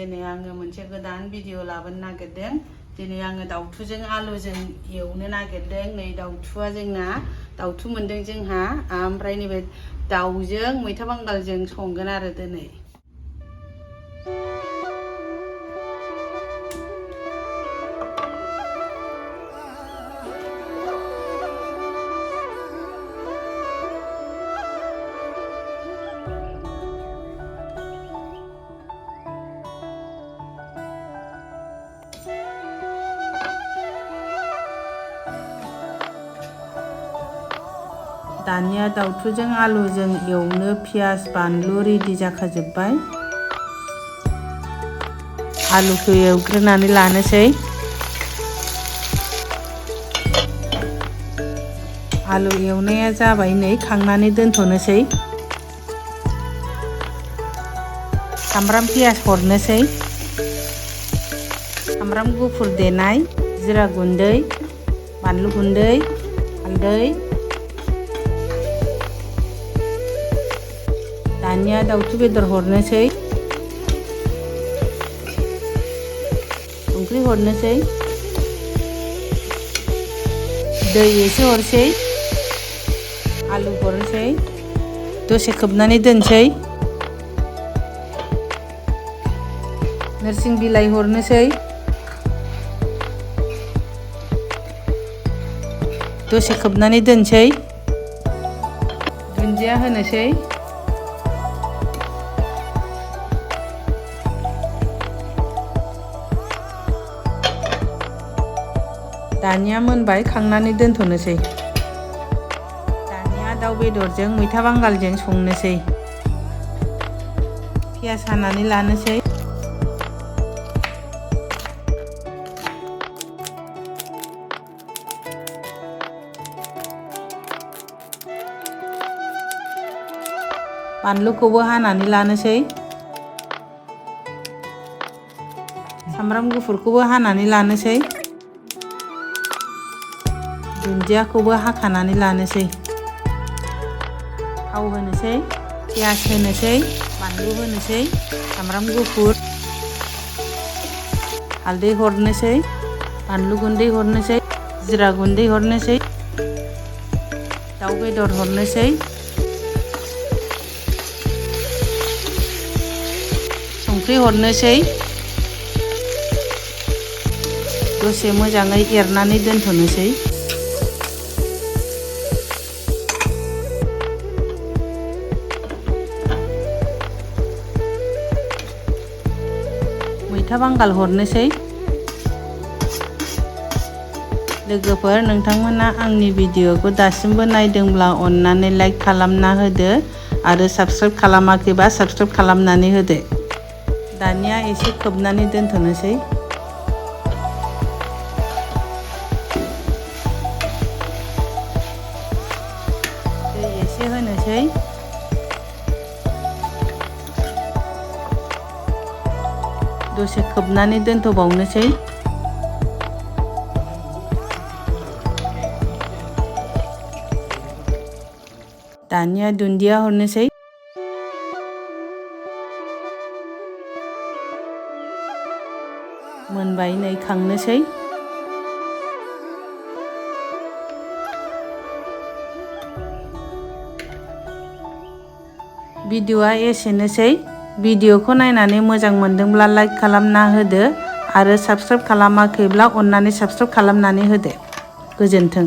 दिनै आङो मोनसे गोदान भिडिअ लाबोनो नागिरदों। दिनै आङो दाउथुजों आलुजों एवनो नागिरदों। नै दाउथुआ जोंना दाउथु मोनदों जोंहा, ओमफ्राय नैबे दाउजों मैथा बांगालजों संगोन आरो दिनै। दानिया दाउथुजों आलुजों एवनो पियास बानलु रेडि जाखाजोब्बाय। आलुखौ एवग्रोनानै लानोसै। आलु एवनाया जाबाय, नै खांनानै दोनथ'नोसै। सामब्राम पियास हरनोसै। सामब्राम गुफुर देनाय, जिरा गुन्दै, बानलु गुन्दै, हालदै। दानिया दाउथु बेदर हरनोसै। संख्रि हरनोसै। दै एसे हरसै। आलु हरनोसै। दसे खोबनानै दोनसै। नोरसिं बिलाइ हरनोसै। दसे खोबनानै दोनसै। दुन्दिया होनोसै। दानिया मोनबाय, खांनानै दोनथ'नोसै। दानिया दाउ बेदरजों मैथा बांगालजों संनोसै। पियास हानानै लानोसै। बानलुखौबो हानानै लानोसै। सामब्राम गुफुरखौबो हानानै लानोसै। दुन्दियाखौबो हाखानानै लानोसै। थाव होनोसै, पियास होनोसै, बानलु होनोसै, सामब्राम गुफुर, हालदै हरनोसै, बानलु गुन्दै हरनोसै, जिरा गुन्दै हरनोसै, दाउ बेदर हरनोसै, संख्रि हरनोसै। दसे मोजाङै एरनानै दोनथ'नोसै। मैथा बांगाल हरनोसै। लोगोफोर, नोंथांमोना आंनि भिडिअखौ दासिमबो नायदोंब्ला अननानै लाइक खालामना होदो आरो साबस्क्राइब खालामाखैबा साबस्क्राइब खालामनानै होदो। दानिया एसे खोबनानै दोनथ'नोसै। दै एसे होनोसै। दसे खोबनानै दोनथ'बावनोसै। दानिया दुन्दिया हरनोसै। मोनबाय, नै खांनोसै। भिडिअआ एसेनोसै। भिडिअखौ नायनानै मोजां मोनदोंब्ला लाइक खालामना होदो आरो साबस्क्राइब खालामाखैब्ला अननानै साबस्क्राइब खालामनानै होदो। गोजोन्थों।